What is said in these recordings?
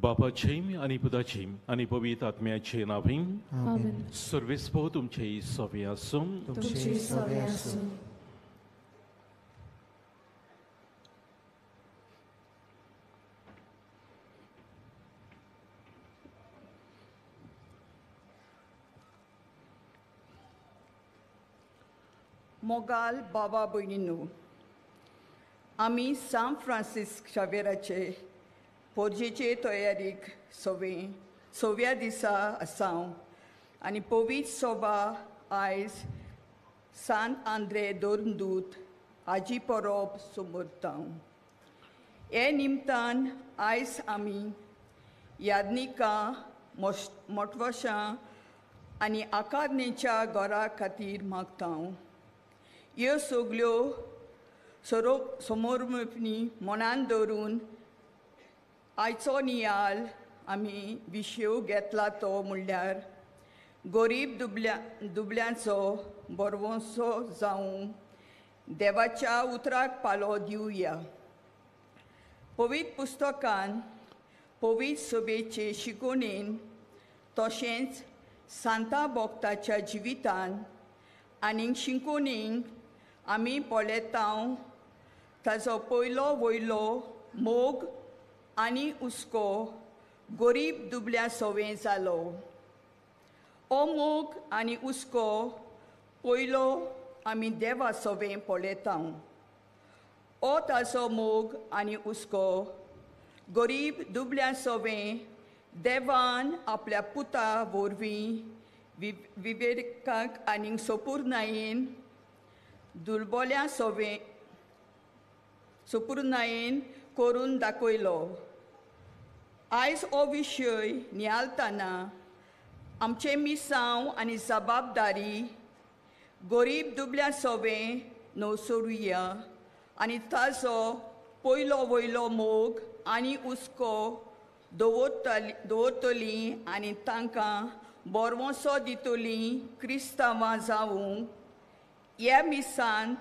बापाचे आनी पुताचे आनी पवित्र आत्म्याचे नांवान आमेन. सर्वेस्पोर तुमचे सवे आसूं. तुमचे सवे आसूं. मोगाल बाबा भयणींनो, आमी सान फ्रांसिस्क शावेराचे पोरजेचे तयारीक सव्या दिसा आसा आनी पवित्र सोबा आयज सान आंद्रे धर्मदूत आजी परब समरता. हे निमतान आयज आमी यादनिकां मोटवशां आनी आकारनेच्या घरा खातीर मागता. ह्यो सगल्यो समोरमपणी मनान दवरून आयचो नियाल आमी विशय घेतला तो म्हणल्यार गरीब दुबल्यांचो बरवंसो जावं देवाच्या उतराक पालो दिवया. पवित्र पुस्तकान पवित्र सभेचे शिकोवणेन तशेंच सांता भक्ताच्या जिवितान आनी शिकोवणेक आमी पळयता ताजो पयलो वयलो मोग आनी हुस्को गरीब दुबल्या सवें जालो. हो मोग आनी हुस्को पयलो आमी देवा सवें पळयता. हो ताजो मोग आनी हुस्को गरीब दुबल्या सवें देवान आपल्या पुता वरवीं विवेकाक आनी सोपूर्णायेन दुर्बोल्या सवें सोपूर्णायेन करून दाखयलो. आयज हो विशय नियाळतना आमचें मिसांव आनी जबाबदारी गरीब दुबल्या सवें नवसरुया आनी ताजो पयलो वयलो मोग आनी हुस्को दवरतली आनी तांकां बरवंसो दितली क्रिस्तांवां जावूंक ह्या मिसांत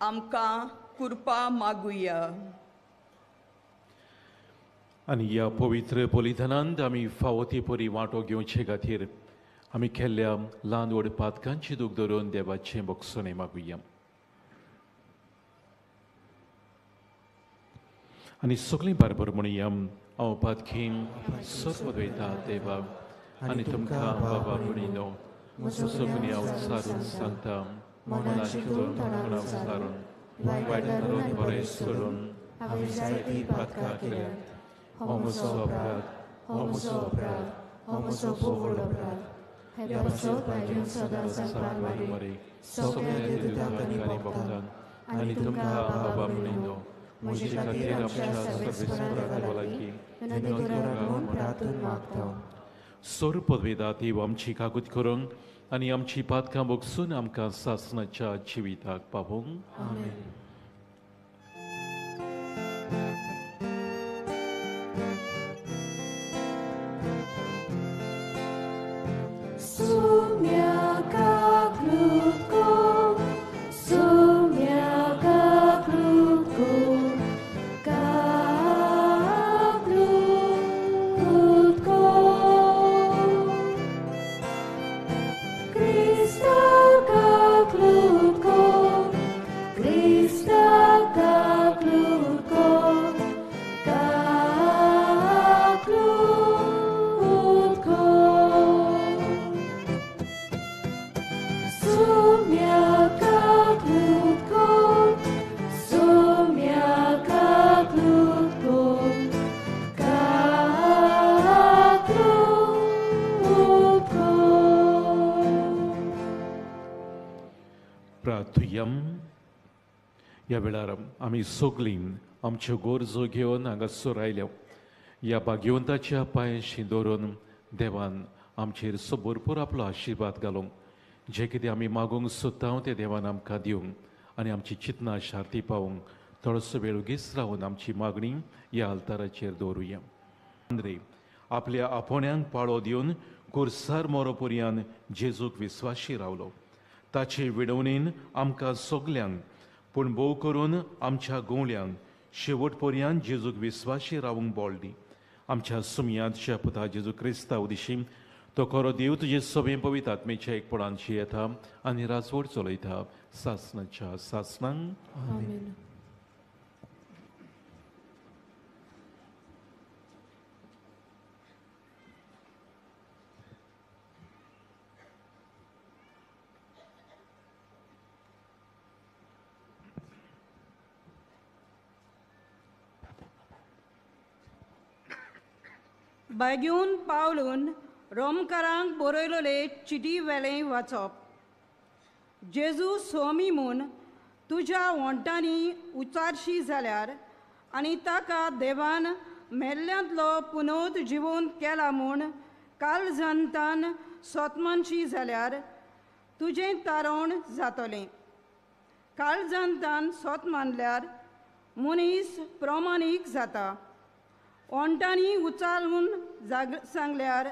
आमकां कृपा मागुया. आनी ह्या पवित्र बलिदानांत आमी फावो ती परी वांटो घेवचे खातीर आमी केल्ल्या ल्हान व्हड पातकांची दूख धरून देवाचें भोगसणें मागुया. आनी सगळीं बारबर म्हणुया, हांव पातकी सर्वद्वैता देवा आनी तुमकां बाबा भयणीनो म्हजो गुन्यांव सारून सांगता, मनान चिंतून तोंडान सारून वायट धरून बरें सोडून हांवें जायतीं पातकां केल्यांत. हो म्हजो अपराध, हो म्हजो अपराध, हो म्हजो भोव व्हड अपराध. ह्या पासत भाग्यान सदां सांगपाक मरे सगळ्या देवदूतांक आनी भक्तांक आनी तुमकां बाबा भयणीनो म्हजे खातीर आमच्या सर्वेस्परा देवा लागीं विनंती करात म्हूण प्रार्थना मागता. सोर पदवेदा देव आमची कागूत करूंक आनी आमची पातकां भोगसून आमकां सासणाच्या जिविताक पावोवंक. आमेन. ह्या वेळार आमी सगळीं आमच्यो गरजो घेवन हांगासर आयल्या. ह्या भाग्यवंताच्या पांयांशी दवरून देवान आमचेर सो भरपूर आपलो आशिर्वाद घालूंक, जें कितें आमी मागूंक सोदता तें देवान आमकां दिवंक आनी आमची चिंतनां शार्ती पावूंक थोडोसो वेळ उगीच रावन आमची मागणी ह्या आल्ताराचेर दवरुया. आंद्रे आपल्या आपोण्यांक पाळो दिवन कुर्सार मोरोपर्यान जेजूक विस्वाशी रावलो. ताचे विडवणेन आमकां सगल्यांक पूण भोव करून आमच्या गोंवल्यांक शेवट पर्यंत जेजूक विस्वाशी रावूंक बोल दी. आमच्या सुमयांतच्या पुता जेजू क्रिस्ता उदिशी तो खरो देव तुजे सभें पवित्र आत्मेच्या एकपणांशी येता आनी राजवट चलयता सासनाच्या सासनांक. आमेन. बायगून पावलून रोमकारांक बरयलोले चिटी वेलें वाचप. जेजू स्वामी म्हूण तुज्या वोंटांनी उचारशी जाल्यार आनी ताका देवान मेल्ल्यांतलो पुनोत जिवोवन केला म्हूण कालजंतान सोतमानशी जाल्यार तुजें तारण जातलें. काळजांतान सोत मानल्यार मनीस प्रमाणीक जाता. ओंठांनी उचारून सांगल्यार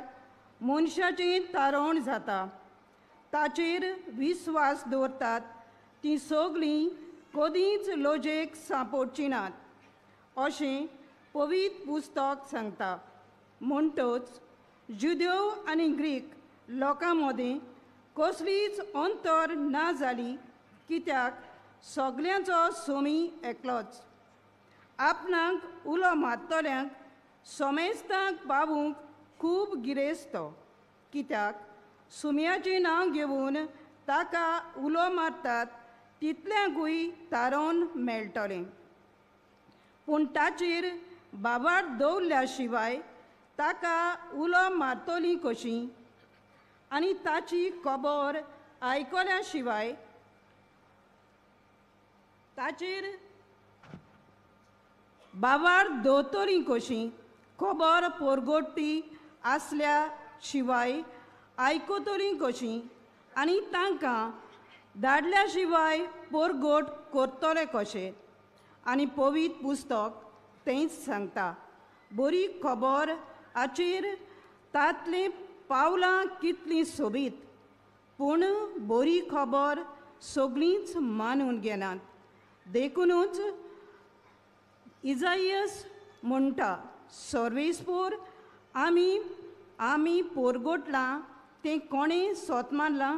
मनशाचें तारण जाता. ताचेर विस्वास दवरतात तीं सगळीं कदींच लजेक सांपडची नात अशें पवित्र पुस्तक सांगता. म्हणटच जुदेव आनी ग्रीक लोकां मदीं कसलीच अंतर ना जाली, कित्याक सगल्यांचो सोमी एकलोच. आपणाक उलो मारतल्यांक सोमेस्तांक पावूंक खूब गिरेस्त, कित्याक सुम्याचें नांव घेवन ताका उलो मारतात तितल्यांकूय तारण मेळटलें. पूण ताचेर बाबार दवरल्या शिवाय ताका उलो मारतली कशी आनी ताची खबर आयकल्या शिवाय ताचेर बाबार दवरतली कशी खबर पोरगोटी आसल्या शिवाय आयकतली कशी आनी तांकां धाडल्या शिवाय पोरगोट करतले कशें. आनी पवित्र पुस्तक तेंच सांगता, बरी खबर हाचेर तांतलीं पावलां कितलीं सोबीत, पूण बरी खबर सगळींच मानून घेनात. देखुनूच इजायस म्हणटा, सर्वेस्पोर आमी आमी पोरगोटलां तें कोणें सोत मानलां.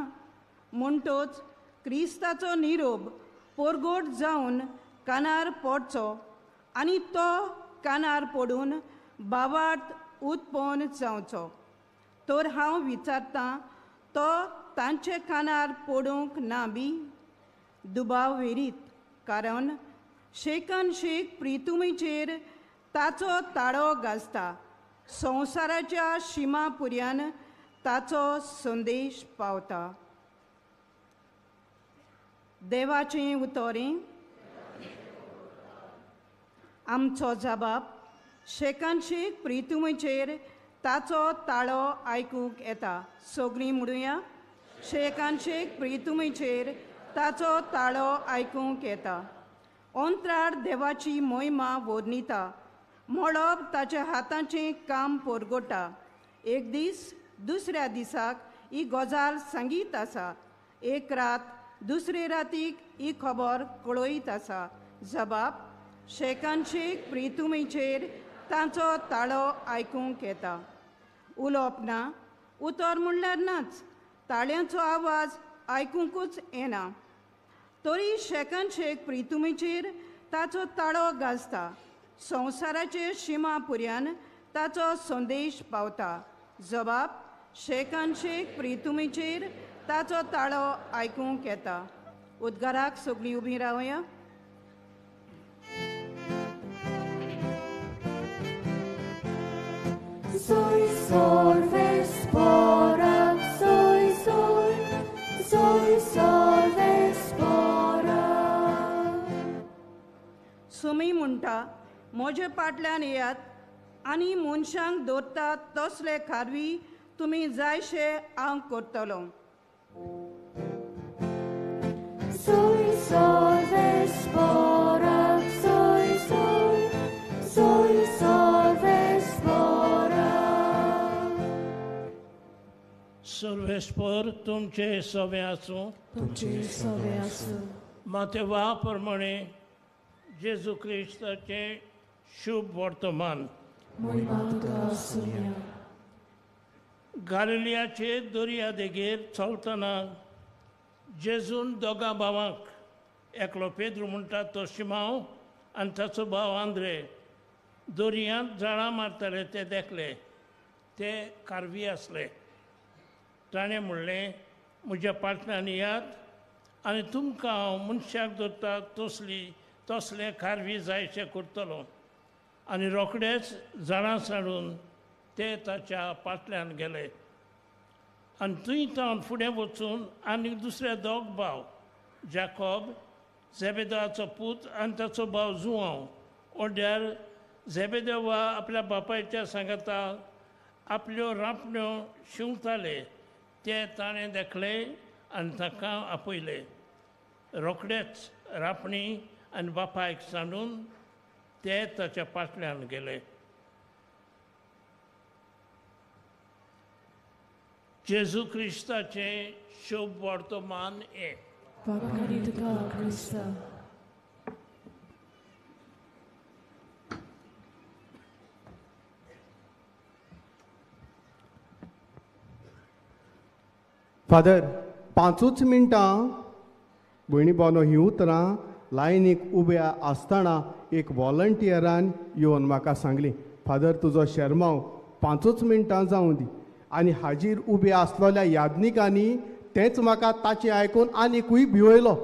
म्हणटच क्रिस्ताचो निरोप पोरगोट जावन कानार पडचो आनी तो कानार पडून बावार्थ उत्पन्न जावचो. तर हांव विचारतां, तो तांचे कानार पडूंक ना बी? दुबाव वेरीत, कारण शेकान शेक प्रितुमीचेर ताचो ताळो गाजता. संवसाराच्या शिमा पुर्यान ताचो संदेश पावता. देवाचें उतरें आमचो जबाब शेकान शेक प्रितुमीचेर ताचो ताळो आयकूंक येता. सगळीं म्हणुया, शेकान शेक प्रितुमीचेर ताचो ताळो आयकूंक येता. अंतराळ देवाची मोहिमा वर्णिता, मळब ताच्या हाताचें काम पोरगोटा. एक दीस दुसऱ्या दिसाक ही गजाल सांगीत आसा, एक रात दुसरे रातीक ही खबर कळयत आसा. जबाब शेकान शेक प्रितुमीचेर तांचो ताळो आयकूंक येता. उलोवप ना, उतर म्हणल्यार नाच, ताळ्यांचो आवाज आयकुंकूच येना. तरी शेकान शेक प्रितुमीचेर ताचो ताळो गाजता. संवसाराचे शिमा पुर्यान ताचो संदेश पावता. जबाब शेकान शेक प्रितुमीचेर ताचो ताळो आयकूंक येता. उद्गाराक सगळीं उबीं रावया. Soy solves porak, soy soy, soy solves porak. Sumi म्हणटा, म्हजे पाटल्यान येयात आनी मनशांक दवरतात तसले खारवी तुमी जायशे हांव करतलो. Soy solves porak, soy soy, soy solves porak. सर्वेस्पर तुमचे सवे आसूं. तुमचे सवे आसूं. मातेवा प्रमाणे जेजू क्रिस्ताचें शुभ वर्तमान. मोहिमा तुका आसुया. गालिलियाचे दर्या देगेर चलतना जेजून दोगां भावांक, एकलो पेद्रू म्हणटा तो शिमांव आनी ताचो भाव आंद्रे, दर्यांत जाळां मारताले ते देखले. ते कारवी आसले. ताणें म्हणलें, म्हज्या पाटल्यान येयात आनी तुमकां हांव मनशाक धरता तसले कारवी जायशे करतलो. आनी रोखडेच जाळां सांडून ते ताच्या पाटल्यान गेले. आनी थंय तावन फुडें वचून आनी दुसरे दोग भाव, जाकोब झेबेदेवाचो पूत आनी ताचो भाव जुआंव, ओड्यार झेबेदेवा आपल्या बापायच्या सांगाता आपल्यो रांपण्यो शिंवताले ते ताणें देखले आनी ताका आपयले. रोखडेच रांपणी आनी बापायक सांडून ते ताच्या पाटल्यान गेले. जेजू क्रिस्ताचें शोभ वर्तमान हें. वाखाणी तुका क्रिस्ता. फादर, 5 मिनटां भयणी भावनो ही उतरां लायनीक उब्या आसतना एक वॉलंटियरान येवन म्हाका सांगली, फादर तुजो शेरमांव 5 मिनटां जावं दी. आनी हाजीर उबे आसलेल्या यादनिकांनी तेंच म्हाका ताचें आयकून आनीकूय भिवयलो.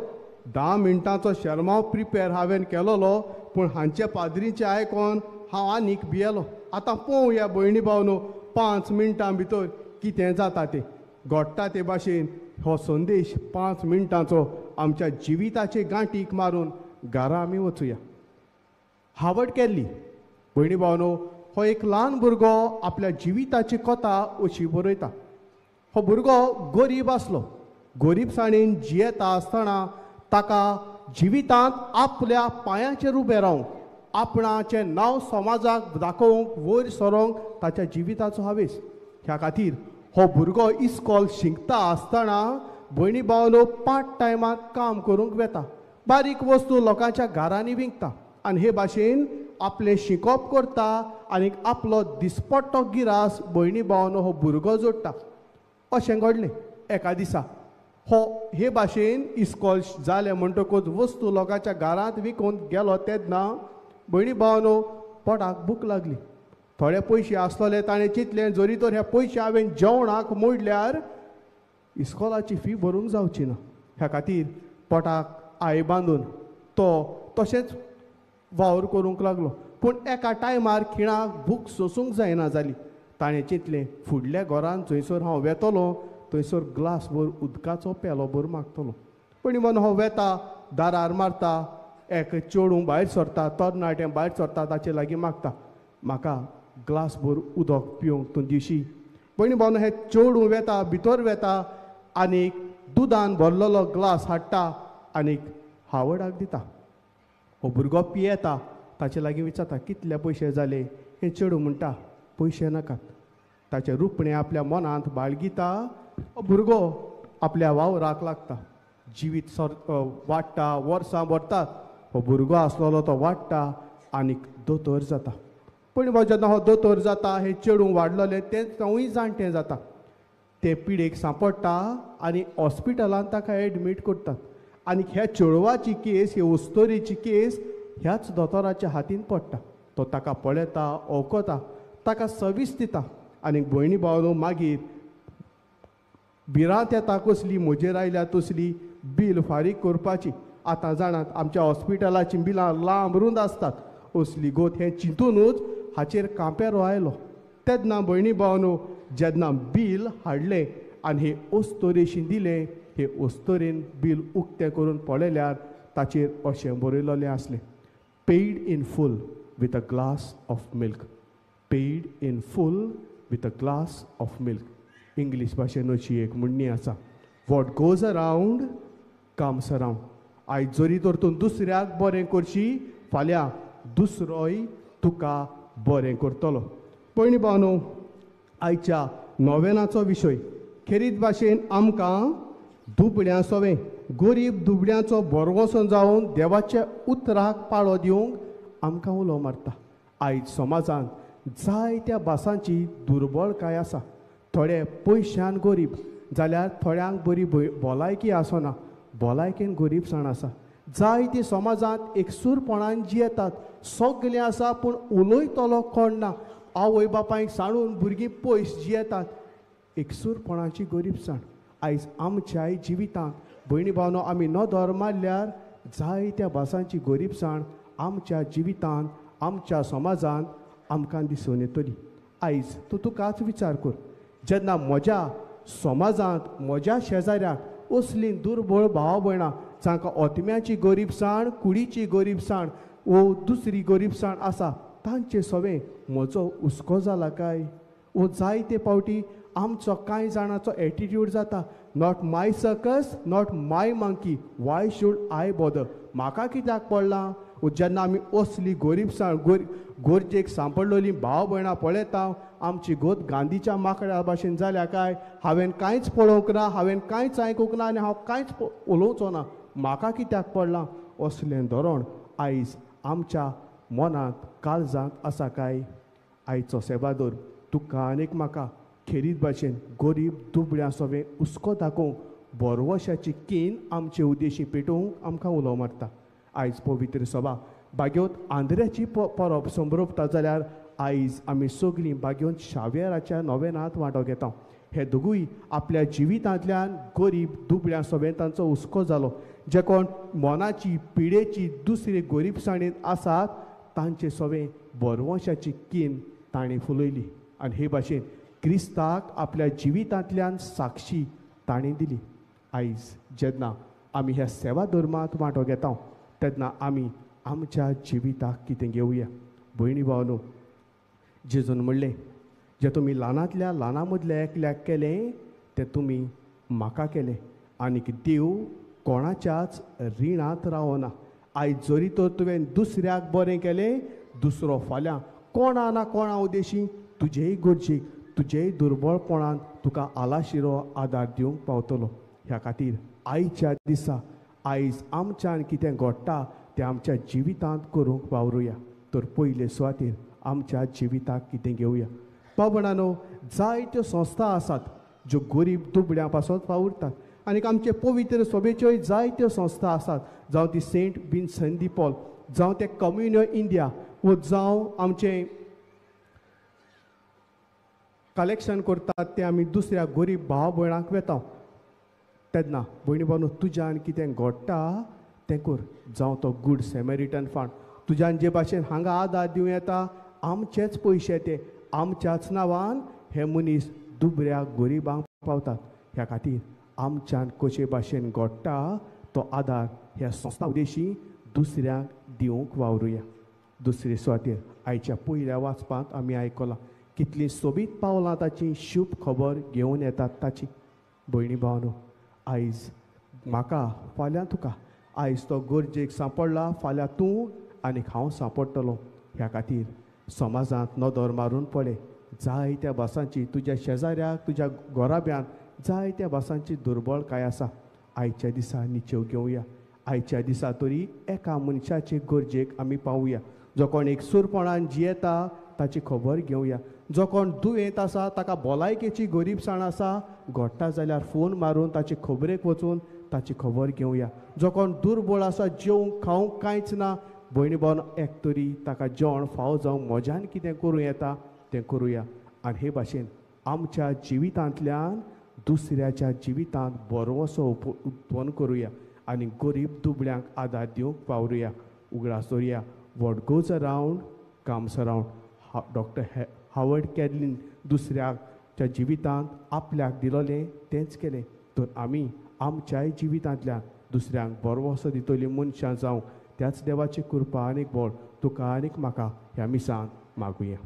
10 मिनटांचो शेरमांव प्रिपेर हांवें केलोलो, पूण हांचे पाद्रीचें आयकून हांव आनीक भियेलो. आतां पळोवया भयणी भावनो 5 मिनटां भितर कितें जाता तें. घडटा ते भाशेन हो संदेश 5 मिनटांचो आमच्या जिविताचे गांठीक मारून घरा आमी वचुया. हावड केल्ली भयणी भावनो हो एक ल्हान भुरगो आपल्या जिविताची कथा अशी बरयता. हो भुरगो गरीब आसलो. गरीबसाणेन जियेता आसतना ताका जिवितांत आपल्या पांयाचेर उबें रावंक, आपणाचें नांव समाजाक दाखोवंक, वयर सरोंक ताच्या जिविताचो हावेस. ह्या खातीर हो भुरगो इस्कॉल शिकता आसतना भयणी भावनो पार्ट टायमाक काम करूंक वेता, बारीक वस्तू लोकांच्या घरांनी विकता आनी हे भाशेन आपलें शिकोप करता आनी आपलो दिसपट्टो गिरास भयणी भावनो हो भुरगो जोडटा. अशें घडलें एका दिसा हो हे भाशेन इस्कॉल जालें म्हणटकूच वस्तू लोकांच्या घरांत विकून गेलो तेन्ना भयणी भावनो पोटाक भूक लागली. थोडे पयशे आसतले ताणें चिंतलें, जरी तर हे पयशे हांवें जेवणाक मोडल्यार इस्कॉलाची फी भरूंक जावची ना. ह्या खातीर पोटाक I बांदून तो तशेंच वावर करूंक लागलो. पूण एका टायमार खिणाक भूक सोसूंक जायना जाली. ताणें चिंतलें, फुडल्या घरान जंयसर हांव वेतलो थंयसर ग्लासभर उदकाचो पेलोभर मागतलो. पूण मन हो वेता, दारार मारता, एक चेडूं भायर सरता, तरणाटें भायर सरता, ताचे लागीं मागता, म्हाका ग्लासभर उदक पिवंक तूं दिशी. भयणी भावनो हें चेडूं वेता, भितर वेता आनी दुदान भरलेलो ग्लास हाडटा आनी हावडाक दिता. हो भुरगो पियेता, ताचे लागीं विचारता कितले पयशे जाले. हें चेडूं म्हणटा पयशे नाकात. ताचें रुपणें आपल्या मनांत बाळगिता. हो भुरगो आपल्या वावराक लागता. जिवीत सर वाडटा, वर्सां भरतात. हो भुरगो आसलेलो तो वाडटा आनी दोतोर जाता. पूण जेन्ना हो दोतोर जाता, हें चेडूं वाडलेलें तें तोवूय जाणटें जाता. तें पिडेक सांपडटा आनी हॉस्पिटलांत ताका एडमीट करतात. आनी ह्या चेडवाची केस, हे उस्तोरीची केस ह्याच दोतोराच्या हातीन पडटा. तो ताका पळयता, ओळखता, ताका सवीस दिता. आनी भयणी भावनो मागीर भिरांत येता कसली, म्हजेर आयल्या तसली बील फारीक करपाची. आतां जाणात आमच्या हॉस्पिटलाचीं बिलां लांब रूंद आसतात. असली गोत हें चिंतूनच हाचेर कांपेरो आयलो. तेन्ना भयणी भावनो जेन्ना बील हाडलें आनी हे अस्तोरेशी दिलें, हे अस्तोरेन बील उक्तें करून पळयल्यार ताचेर अशें बरयलेलें आसलें, paid in full with a glass of milk. Paid in full with a glass of milk. English भाशेन अशी एक म्हणणी आसा, what goes around comes around. आयज जरी तर तूं दुसऱ्याक बरें करशी, फाल्यां दुसरोय तुका बरें करतलो. भयणी भावनो आयच्या नोवेनाचो विशय खेरीत भाशेन आमकां दुबळ्यां सोवें गरीब दुबळ्यांचो भरवंसो जावन देवाच्या उतराक पाळो दिवंक आमकां उलो मारता. आयज समाजान जायत्या भासांची दुर्बळकाय आसा. थोडे पयशान गरीब जाल्यार थोड्यांक बरी भलायकी आसना, भलायकेन गरीबसाण आसा. जायती समाजांत एकसूरपणान जियेतात, सगळें आसा पूण उलयतलो कोण ना. आवय बापायक सांडून भुरगीं पयस जियेतात, एकसूरपणाची गरीबसाण. आयज आमच्याय जिवितांत भयणी भावनो आमी नदर मारल्यार जायत्या भासांची गरीबसाण आमच्या जिवितांत आमच्या समाजांत आमकां दिसून येतली. आयज तूं तुकाच विचार कर, जेन्ना म्हज्या समाजांत म्हज्या शेजाऱ्याक असलीं दुर्बळ भाव भयणां जांकां ओतम्याची गरीबसाण, कुडीची गरीबसाण वो दुसरी गरीबसाण आसा, तांचे सवें म्हजो हुस्को जाला काय? वो जायते फावटी आमचो कांय जाणाचो एटिट्यूड जाता, not my circus, not my monkey, why should I bother, म्हाका कित्याक पडलां? जेन्ना आमी असली गरीबसाण गरजेक सांपडलेली भाव भयणां पळयता, आमची गोत गांधीच्या माकड्या भाशेन जाल्या काय? हांवें कांयच पळोवंक ना, हांवें कांयच आयकूंक ना आनी हांव कांयच उलोवचो ना, म्हाका कित्याक पडलां? असलें धोरण आयज आमच्या मनांत काळजांत आसा काय? आयचो सेवादोर तुका आनीक म्हाका खेरीत भाशेन गरीब दुबळ्यां सवें हुस्को दाखोवंक बरवशाची कीन आमचे उद्देशी पेटोवंक आमकां उलो मारता. आयज पवित्र सभा बागेवत आंद्र्याची परब संभ्रपता जाल्यार आयज आमी सगळीं बागेवन शाव्यराच्या नोवेनांत वांटो घेता. हे दोगूय आपल्या जिवितांतल्यान गरीब दुबळ्यां सवें तांचो हुस्को जालो. जे कोण मनाची पिडेची दुसरी गरीबसाणेंत आसात तांचे सवें बरवशाची कीन तांणी फुलयली आनी हे भाशेन क्रिस्ताक आपल्या जिवितांतल्यान साक्षी तांणी दिली. आयज जेन्ना आमी ह्या सेवा धर्मांत वांटो घेता तेन्ना आमी आमच्या जिविताक कितें घेवया? भयणी भावनो, जेजून म्हणलें, जें तुमी ल्हानांतल्या ल्हाना मदल्या एकल्याक केलें तें तुमी म्हाका केलें. आनीक देव कोणाच्याच रिणांत रावना. आयज जरी तर तुवें दुसऱ्याक बरें केलें, दुसरो फाल्यां कोणा ना कोणा उद्देशी तुजेय गरजेक, तुजेय दुर्बळपणान तुका आलाशिरो आदार दिवंक पावतलो. ह्या खातीर आयच्या दिसा आयज आमच्यान कितें घडटा तें आमच्या जिवितांत करूंक वावरुया. तर पयले सुवातेर आमच्या जिविताक कितें घेवया? भावणानो, जायत्यो संस्था आसात ज्यो गरीब दुबळ्यां पासत वावुरतात आनीक आमचे पवित्र सभेच्योय जायत्यो संस्था आसात, जावं ती सेंट विन्संट दी पॉल, जावं ते कम्युनियो इंडिया, वो जावं आमचें कलेक्शन करतात तें आमी दुसऱ्या गरीब भाव भयणांक वेता. तेन्ना भयणी भावनो, तुज्यान कितें घडटा तें कर. जावं तो गूड सेमेरिटन फंड, तुज्यान जे भाशेन हांगा आदार दिवं येता, आमचेच पयशे ते आमच्याच नांवान हे मनीस दुबऱ्या गरिबांक पावतात. ह्या खातीर आमच्यान कशे भाशेन घडटा तो आदार ह्या संस्था उद्देशी दुसऱ्यांक दिवंक वावरुया. दुसरे सुवातेर आयच्या पयल्या वाचपांत आमी आयकलां कितलीं सोबीत पावलां ताची शुभ खबर घेवन येतात ताची. भयणी भावनो, आयज म्हाका फाल्यां तुका, आयज तो गरजेक सांपडला, फाल्यां तूं आनीक हांव सांपडटलो. ह्या खातीर समाजांत नदर मारून पळय, जायत्या भासांची तुज्या शेजाऱ्याक, तुज्या घराब्यांत जायत्या भासांची दुर्बळकाय आसा. आयच्या दिसा निचेव घेवया. आयच्या दिसा तरी एका मनशाचे गरजेक आमी पावया. जो कोण एकसूरपणान जियेता ताची खबर घेवया. जो कोण दुयेंत आसा ताका भलायकेची गरीबसाण आसा, घडटा जाल्यार फोन मारून ताचे खबरेक वचून ताची खबर घेवया. जो कोण दुर्बळ आसा, जेवंक खावंक कांयच ना, भयणी भावन एक तरी ताका जेवण फावो जावंक म्हज्यान कितें करूं येता तें करुया. आनी हे भाशेन आमच्या जिवितांतल्यान दुसऱ्याच्या जिवितांत बरोसो उत्पन्न करुया आनी गरीब दुबळ्यांक आदार दिवंक वावरुया. उगडास दवरुया, what goes around comes around. Doctor Howard Cadlin दुसऱ्याच्या जिवितांत आपल्याक दिलोलें तेंच केलें, तर आमी आमच्याय जिवितांतल्यान दुसऱ्यांक बरोसो दितली मनशां जावंक त्याच देवाची कृपा आनीक बळ तुका आनीक म्हाका ह्या मिसान मागुया.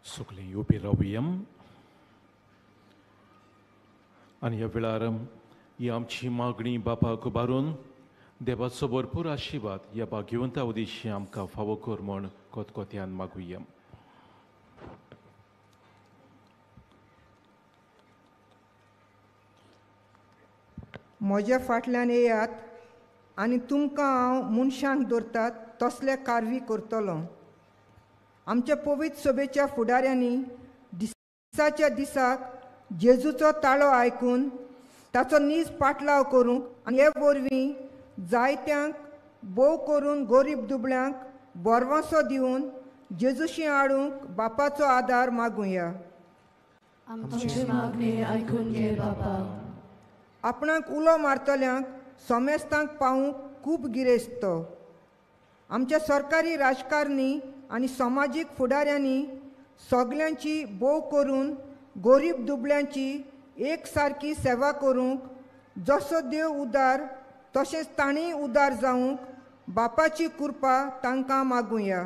सगळीं उबी रावया आनी ह्या वेळार ही आमची मागणी बापाक उबारून देवाचो भरपूर आशिर्वाद ह्या भाग्यवंता उद्देशी आमकां फावो कर म्हूण कोतकोत्यान मागुया. म्हज्या फाटल्यान येयात आनी तुमकां हांव मनशांक दवरतात तसले कारवी करतलो. आमच्या पवित्र सभेच्या फुडाऱ्यांनी दिसाच्या दिसाक जेजूचो ताळो आयकून ताचो नीज पाटलाव करूंक आनी हे वरवीं जायत्यांक भोव करून गोरीब दुबळ्यांक बोरवांसो दिवन जेजूशी हाडूंक बापाचो आदार मागुया. आमची मागणी आयकून घे बापा. आपणाक उलो मारतल्यांक समेस्तांक पावूंक खूब गिरेस्त तो. आमच्या सरकारी राजकारणी आनी समाजीक फुडाऱ्यांनी सगल्यांची भोव करून गोरीब दुबळ्यांची एक सारकी सेवा करूंक जसो देव उदार तशेंच तांणी उदार जावंक बापाची कृपा तांकां मागुया.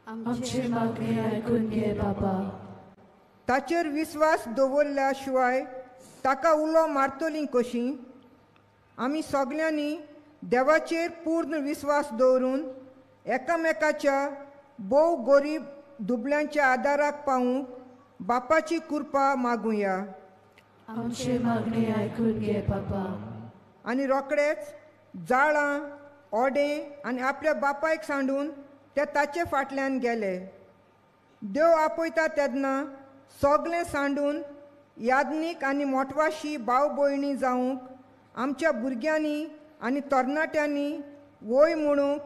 आमची मागणी आयकून घे बापा. ताचेर विस्वास दवरल्या शिवाय ताका उलो मारतलीं कशीं? आमी सगल्यांनी देवाचेर पूर्ण विस्वास दवरून एकामेकाच्या भोव गोरीब दुबळ्यांच्या आदाराक पावूंक बापाची कृपा मागुया. आमची मागणी आयकून घे बापा. आनी रोखडेच जाळां ओडें आनी आपल्या बापायक सांडून ते ताचे फाटल्यान गेले. देव आपयता तेन्ना सगलें सांडून याज्ञीक आनी मोटवाशी भाव भयणी जावंक आमच्या भुरग्यांनी आनी तरणाट्यांनी वय म्हणूंक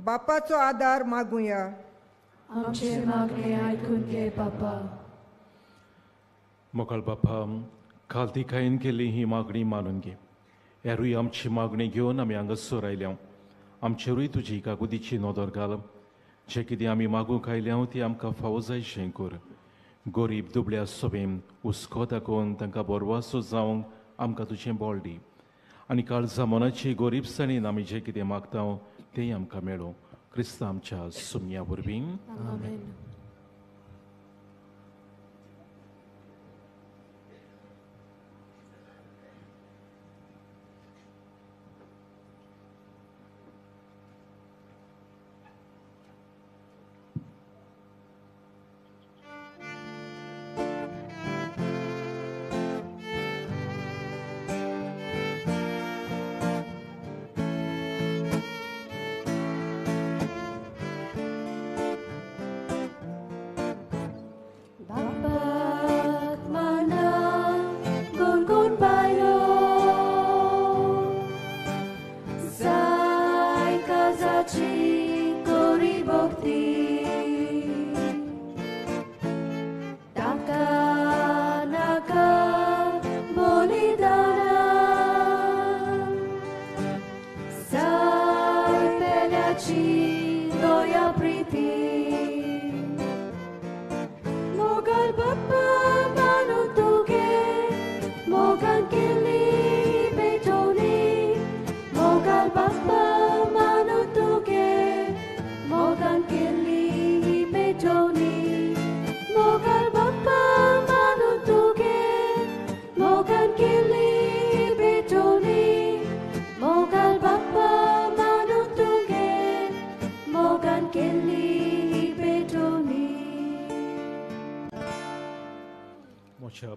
बापाचो आदार मागुया. आमची मागणी आयकून घे बापा. मोगाळ बापा, खालतीकायेन केल्ली ही मागणी मानून घे. हेरूय आमची मागणी घेवन आमी हांगासर आयल्या. आमचेरूय तुजी काकुतीची नदर घाल. जें कितें आमी मागूंक आयल्या ती आमकां फावो जायशें कर. गोरीब दुबळ्या सोबेन हुस्को दाखोवन तांकां बरवासो जावंक आमकां तुजें बळ दी. आनी काळजा मनाची गोरीबसाणेन आमी जें कितें मागता तेंय आमकां मेळूं. क्रिस्ता आमच्या सुमया वरवीं. आमेन.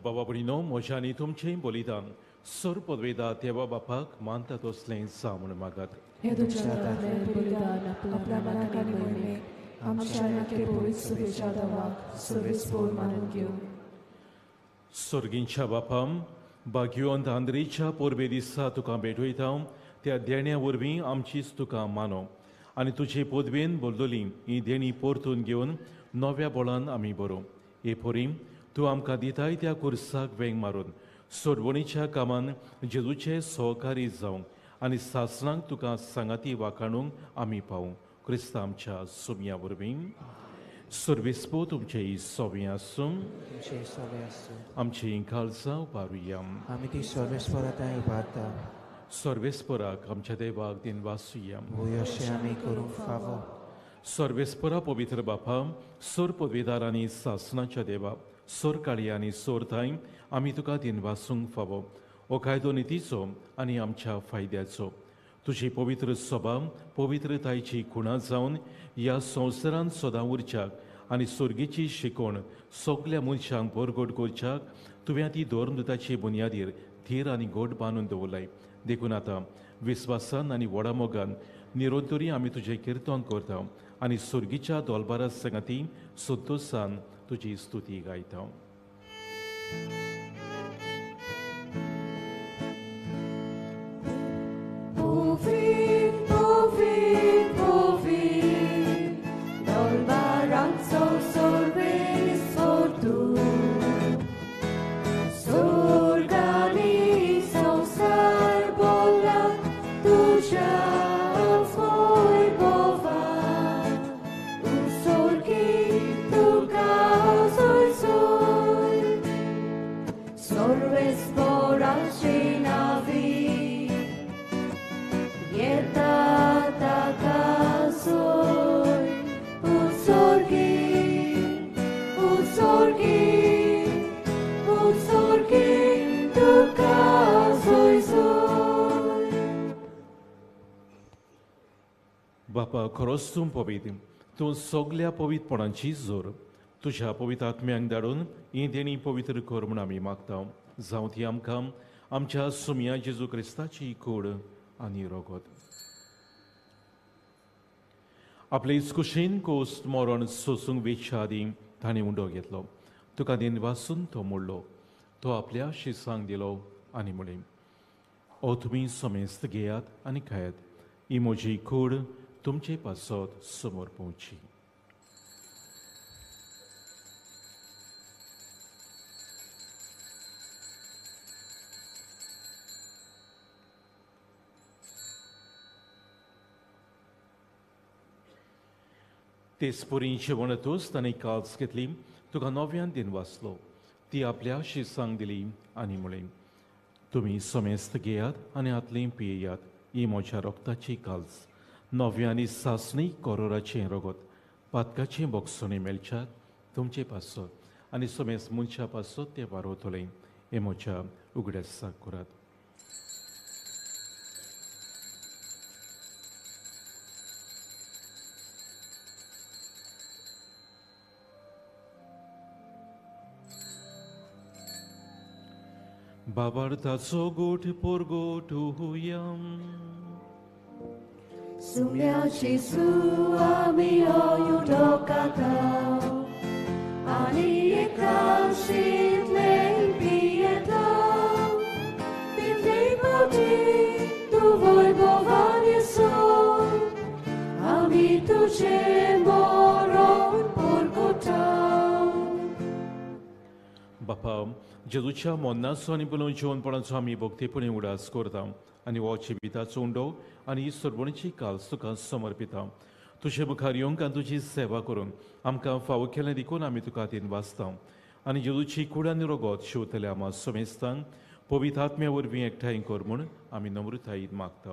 बाबा भयणीनो, म्हज्या आनी तुमचें बलिदान सर पदवेदा देवा बापाक मानता तसलें जावं म्हूण मागात. हे तुज्या हातांतलें बलिदान आपल्या मनाक आनी मोहिमेक आमच्या आनी पवित्र सभेच्या देवाक सर्वेस्पोर मानून घेवं. सर्गींच्या बापाम, भाग्यवंत आंद्रेच्या परबे दिसा तुका भेटयता. त्या देण्या वरवीं आमचीच तुका मानो आनी तुजे पदवेन बदलली ही देणी परतून घेवन नव्या बळान आमी बरोवं. हे पोरी तूं आमकां दिताय त्या कुर्साक वेंग मारून सोडवणीच्या कामान जेजूचे सहकारी जावंक आनी सासणांक तुका सांगाती वाखाणूंक आमी पावूं. क्रिस्ता आमच्या सुमया वरवीं. सर्वेस्पो तुमचें सोबें आसूं. आमची काळजां उबारुया. आमी ती सर्वेस्परा थंय उबारता. सर्वेस्पराक आमच्या देवाक दिनवासुया. अशें आमी करूंक फावो. सर्वेस्परा पवित्र बापा, सोर पदवेदार आनी सासणाच्या देवा, सोर काळी आनी सोर थांय आमी तुका दिनवासूंक फावो. हो कायदो नितीचो आनी आमच्या फायद्याचो. तुजी पवित्र सभा पवित्रतायेची खुणा जावन ह्या संवसारांत सदां उरच्याक आनी सर्गीची शिकवण सगल्या मनशांक बरगोड करच्याक तुवें ती धर्मदुताची बुन्यादीर धीर आनी गोड बांदून दवरलाय. देखून आतां विस्वासान आनी व्हडा मोगान निरंतरी आमी तुजें किर्तन करता आनी सुर्गीच्या दोलबारा संगाती संतोशान तुजी स्तुती गायता. बापा खरोच तूं पवित्र, तूं सगल्या पवित्रपणाची जोर. तुज्या पवित्र आत्म्यांक धाडून ही देणी पवित्र कर म्हूण आमी मागता. जावं ती आमकां आमच्या सुमया जेजू क्रिस्ताची कूड आनी रगत. आपले कुशीन कोस मरण सोसूंक वेच्या आदीं ताणें उंडो घेतलो. तुका दिन वासून तो मोडलो. तो आपल्या शिसांक दिलो आनी म्हणलें, ओ तुमी समेस्त घेयात आनी खायात, ही म्हजी कूड तुमचे पासत समोर पोवची. तेच पुरी जेवणतूच ताणें काल्स घेतली, तुका नव्यान दिन वाचलो. ती आपल्या शिसांक दिली आनी म्हणलें, तुमी समेस्त घेयात आनी हातली पियेयात, ही म्हज्या रक्ताची काल्स, नव्या आनी सासणी कोरोराचें रगत, पातकाचें बोगसणें मेळच्यात तुमचे पासत आनी समेस्त मनशा पासत तें वारवतलें. हें म्हज्या उगडासाक करात. बाबार्थाचो गोठ पोरगोट हुयम Sumia Jesu ami oyudokata ani ekasitle pieta pitlipati tu voi bovanieso ami tuje moron porkota. बापा जेजूच्या मरणाचो आनी पुनः जिवनपणाचो आमी भक्तीपणी उडास करता आनी हो जिविताचो उंडो आनी ही सरवणची काल्स तुका समर्पिता. तुजे मुखार येवंक आनी तुजी सेवा करूंक आमकां फावो केलें देखून आमी तुका दिन वाचता आनी जेजूची कूड आनी रगत शिवतल्या आमा समेस्तांक पवित्र आत्म्या वरवीं एकठांय कर म्हूण आमी नम्रतायेन मागता.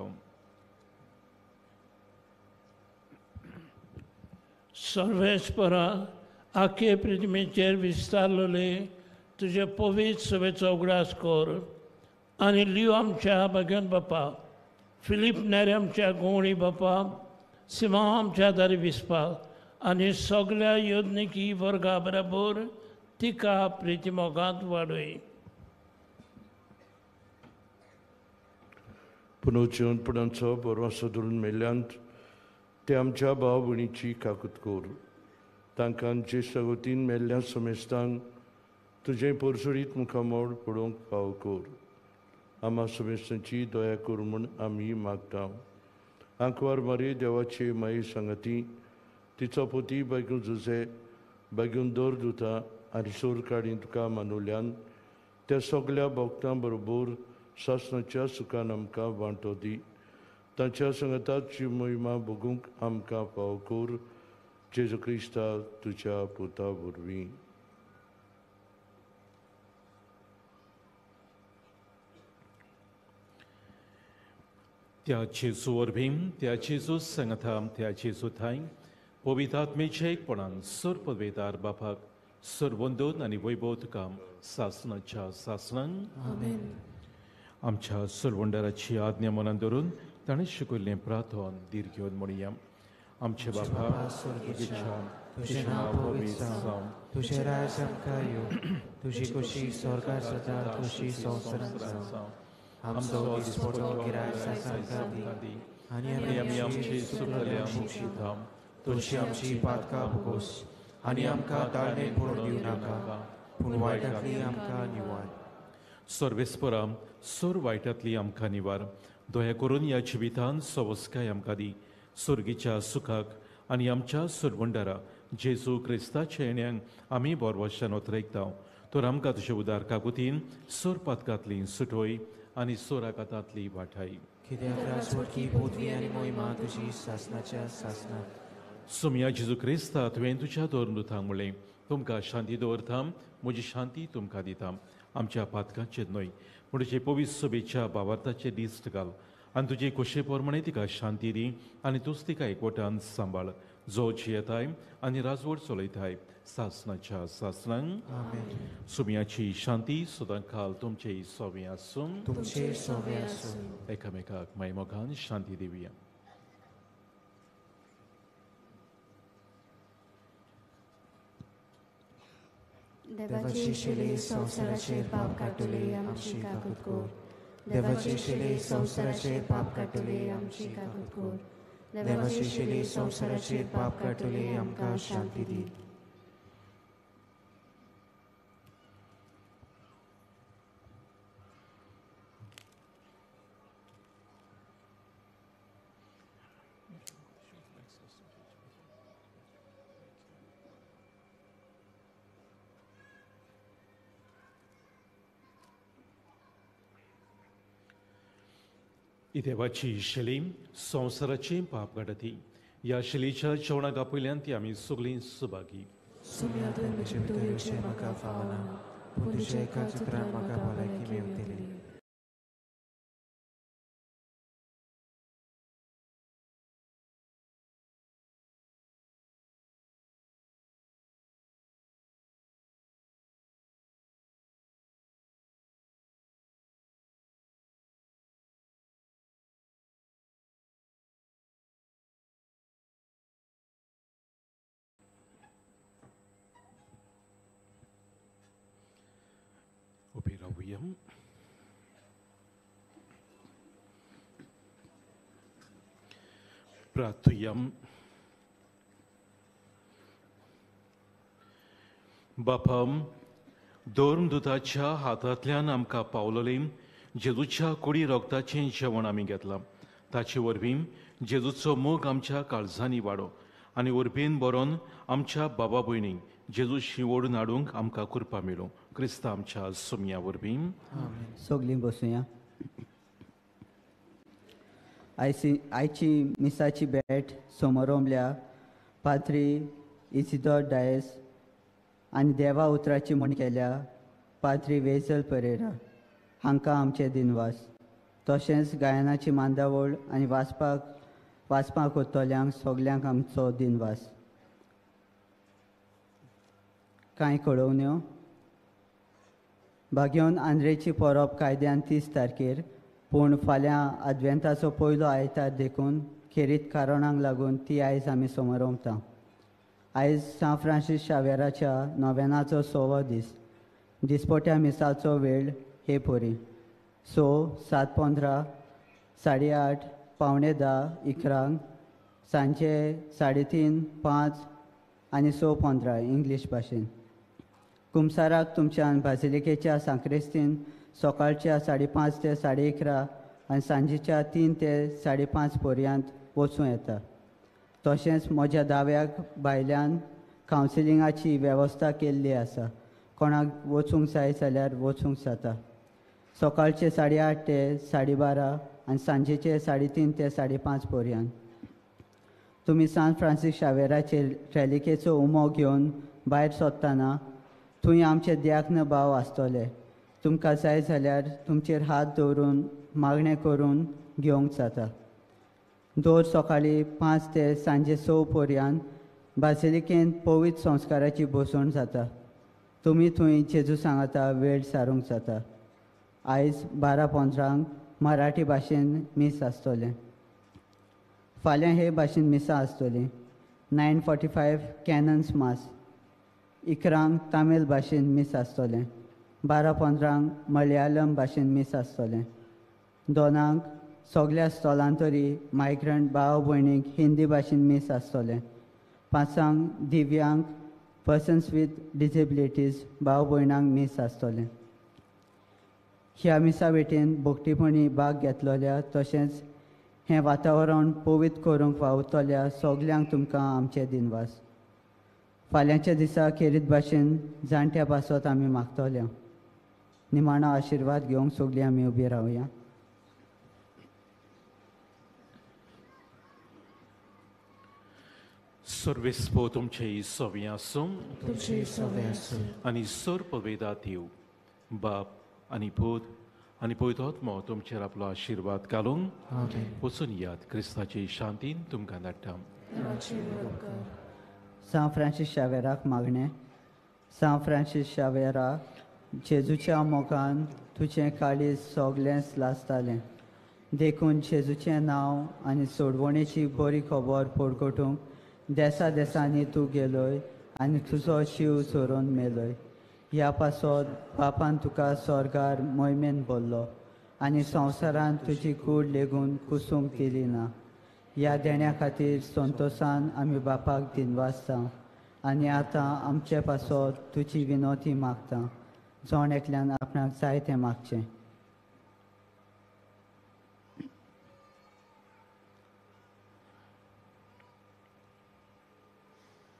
सर्वेस्परा आखे पृथ्वीचेर विस्तारलेले तुजे पवित्र सभेचो उगडास कर आनी लियो आमच्या भाग्यन बापा, फिलीप नेरे आमच्या गोवणी बापा, सिमा आमच्या दारी विस्पा आनी सगल्या योजनिकी वर्गा बरोबर तिका प्रितीमोगांत वाडय. पुनर्जिवनपणाचो बरो धरून मेल्ल्यांत ते आमच्या भाव भयणीची काकूत कर. तांकां ज्येश्ठ वतीन मेल्ल्या समेस्तांक तुजें परसुरीत मुखामोड पळोवंक फावो कर. आमा समेस्तांची दया कर म्हूण आमी मागता. आंकवार मारी देवाचे माई सांगाती तिचो पोती बायगून जुजे बायगून दर दुता आनी सोर काडी तुका मानुल्यान त्या सगल्या भक्तां बरोबर सासणाच्या सुखान आमकां वांटो दी. तांच्या सांगाताची महिमा भोगूंक आमकां फावो कर. जेजू क्रिस्ता तुज्या पुता वरवीं. त्या जेजू वरवीं, त्या जेजू सांगाता, त्या जेजू थांय पवित्र आत्मेच्या एकपणान सर्ववेदार बापाक सर्वंदन आनी वैभव तुका सासणाच्या सासणान. आमेन. आमच्या सर्वंडाराची आज्ञा मनान धरून ताणें शिकयल्लें प्रार्थन धीर घेवन म्हणया. आमचे बापा स्वर्गीच्या, तुजें नांव पवित्र जावं, तुजें राज आमकां येवं, तुजी खोशी स्वर्गार जाता तशी संवसारांत जावं. आमचो दिसपटो गिराय सायसांकां दी आनी आमी आमची चुकल्या शिक्षिता तशी आमची पातकां भोगोस आनी आमकां ताळणेक पडून दिवं नाका पूण वायटांतली आमकां निवार. सर्वेस्परा सोर वायटांतली आमकां निवार. दया करून ह्या जिवितान सवस्काय आमकां दी सुर्गीच्या सुखाक आनी आमच्या सुरवंडारा जेजू क्रिस्ताच्या येण्यांक आमी बोरवशान ओतरायता. तर आमकां तुजे उदार काकुतीन सोर पातकांतली सुटोय आनी सोराकातांतली वाठाय. कित्याक राजवटकी पदवी आनी मोहिमा तुजी सासनाच्या सासनात. सोमया जेजू क्रिस्ता तुवें तुज्या दोन दुतांक म्हणलें तुमकां शांती दवरता म्हजी शांती तुमकां दिता. आमच्या पातकांचेर न्हय पूण तुजे पवित्र सभेच्या भावार्थाचेर दिश्ट घाल आनी तुजे खोशे प्रमाणे तिका शांती दी आनी तूंच तिका एकवटान सांबाळ जो जियेताय आनी राजवट चलयताय सासनाच्या सासनांक. सुम्याची शांती सदांकाल तुमचे सोवे आसूं. तुमचे सोवे आसूं. एकामेकाक मायमोगान शांती दिवया. देवाची शिले संवसाराचेर पाप काडटले आमची काकूत कर. देवाची शिले संवसाराचेर पाप काडटले आमची काकूत कर. देवाची शिले संवसाराचेर पाप काडटले आमकां शांती दी. देवाची शैली संवसाराची पाप काडती. ह्या शैलीच्या जेवणाक आपयल्यान ती आमी सगळीं सुभागी. सुम्या तुवें म्हजे भितर येवचें म्हाका फावना पूण तुज्या एका चित्रान म्हाका भलायकी मेवतली. प्रार्थुया. बापा धर्मदूताच्या हातांतल्यान आमकां पावलोलें जेजूच्या कुडी रोगताचें जेवण आमी घेतलां. ताचे वरवीं जेजूचो मोग आमच्या काळजांनी वाडो आनी उर्बेन बरोवन आमच्या बाबा भयणींक जेजू शिवोडून हाडूंक आमकां कृपा मेळूं. क्रिस्ता आमच्या सोमया वरवीं. सगळीं बसुया. आयची मिसाची भेट समोरमल्या पाद्री इसिदोर डायस आनी देवा उतराची म्हण केल्या पाद्री वेजल परेरा हांकां आमचे दिनवास. तशेंच गायनाची मांदावळ आनी वाचपाक वतल्यांक सगल्यांक आमचो दिनवास. कांय कळोवण्यो. बागेवन आंद्रेची परब कायद्यान 30 तारखेर पूण फाल्यां आदवेंताचो पयलो आयतार देखून खेरीत कारणांक लागून ती आयज आमी समरोमता. आयज सांत फ्रांसीस शावेराच्या नोवेनाचो 6वो दीस. दिसपट्या मिसाचो वेळ हे परी 6, 7:15, 8:30, 9:45, 11, सांजे 3:30, 5 आनी 6:15 इंग्लीश भाशेन. कुमसाराक तुमच्यान बाजिलिकेच्या सांक्रिस्तीन सकाळच्या 5:30 ते 11:30 आनी सांजेच्या 3 ते 5:30 पर्यंत वचूं येता. तशेंच म्हज्या दाव्याक भायल्यान कावन्सिलिंगाची वेवस्था केल्ली आसा. कोणाक वचूंक जाय जाल्यार वचूंक जाता. सकाळचे 8:30 ते 12:30 आनी सांजेचे 3:30 ते 5:30 पर्यंत. तुमी सांत फ्रांसीस शावेराचे रॅलिकेचो उमो घेवन भायर सोदतना थंय आमचे द्याक्न भाव आसतले. तुमकां जाय जाल्यार तुमचेर हात दवरून मागणें करून घेवंक जाता. दर सकाळीं 5 ते सांजे 6 पर्यंत बासिलिकेंत पवित्र संस्काराची बसवण जाता. तुमी थंय जेजू सांगाता वेळ सारूंक जाता. आयज 12:15 मराठी भाशेन मीस आसतलें. फाल्यां हे भाशेन मिसां आसतलीं. 9:45 कॅनन्स मास. 11 तामील भाशेन मीस आसतलें. 12:15 मलयाळम भाशेन मीस आसतलें. 2 सगल्या स्थलांतरी मायग्रंट भाव भयणींक हिंदी भाशेन मीस आसतलें. 5 दिव्यांग पर्सन्स वीथ डिसेबिलिटीज भाव भयणांक मीस आसतलें. ह्या मिसा भेटेन भोगटीपणी भाग घेतलेल्या तशेंच हें वातावरण पवित्र करूंक वावुरतल्या सगल्यांक तुमकां आमचे दिनवास. फाल्यांच्या दिसा खेरीत भाशेन जाणट्या पासत आमी मागतल्या. निमाणो आशिर्वाद घेवंक सगळीं आमी उबी रावया. सर्वेस्पो तुमचे सवे आसूं, तुमचे सवे आसूं, आनी सर्व वेदात येव बाप आनी पूत आनी पवित्र आत्मो तुमचेर आपलो आशिर्वाद घालूंक वचून याद क्रिस्ताचे शांतीन तुमकां धाडटा. सांत फ्रांसीस शावेराक मागणें. सांत फ्रांसीस शावेरा, जेजूच्या मोगान तुजें काळीज सगळेंच लासतालें, देखून जेजूचें नांव आनी सोडवणेची बरी खबर परगटूंक देसा देसांनी तूं गेलोय आनी तुजो शीव चोरून मेलोय. ह्या पासत बापान तुका स्वर्गार मोहिमेन भरलो आनी संवसारांत तुजी कूड लेगून कुसूंक दिली ना. ह्या देण्या खातीर संतोशान आमी बापाक दिनवासता आनी आतां आमचे पासत तुजी विनोती मागता. जण एकल्यान आपणाक जाय तें मागचें.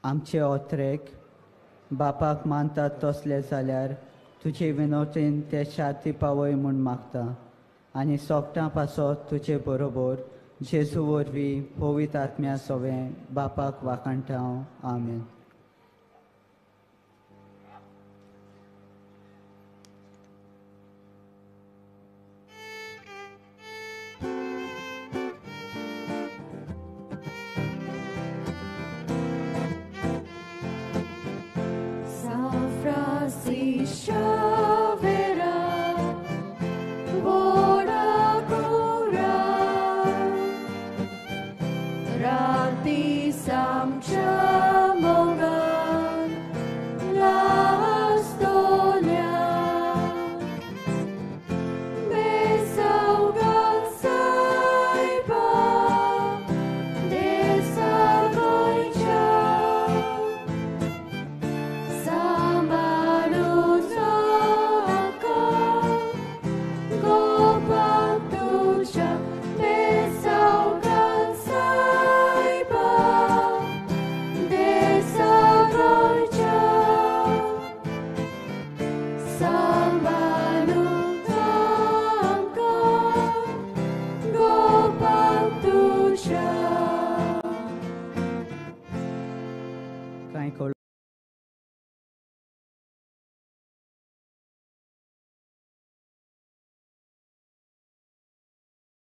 आमचे ओत्रेक बापाक मानतात तसले जाल्यार तुजे विनोतीन ते शांती पावय म्हूण मागता आनी सोगटां पासत तुजे बरोबर जेजू वरवीं पवित्र आत्म्या सवें बापाक वाखाणटा हांव. आमेन.